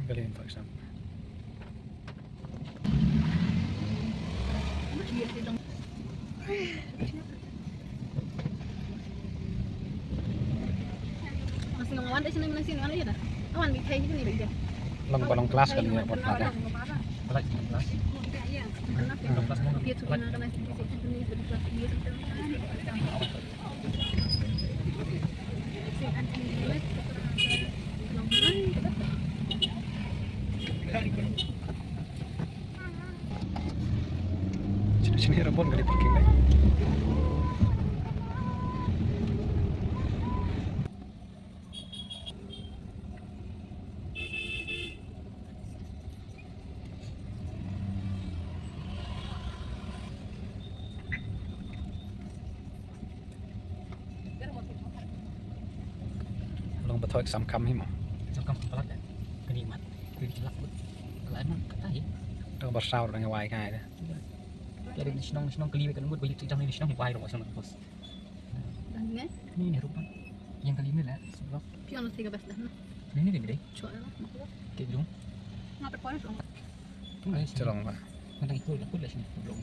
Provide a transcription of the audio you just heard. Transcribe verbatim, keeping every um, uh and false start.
Kali, for example. Long ba long class kan ïa bad lada. Sini, sini, robot kali parking, guys. Long ba thoi exam kam hi mo. Exam kam palat ya. Kani mat. Kani chelak but. Lai man kata hi. Tang ba saw dang wai kai da. Kali ni shnong, shnong kali kan mut ba yit jang ni shnong wai ro shnong bos. Dan ne? Ni ni rupa. Yang kali ni lah. Sebab. Pion lo tiga belas dah. Ni ni ni deh. Cok lah. Ke jung. Ngapa kau ni shnong? Chelong ba. Kan itu lah, pun lah sini. Belum.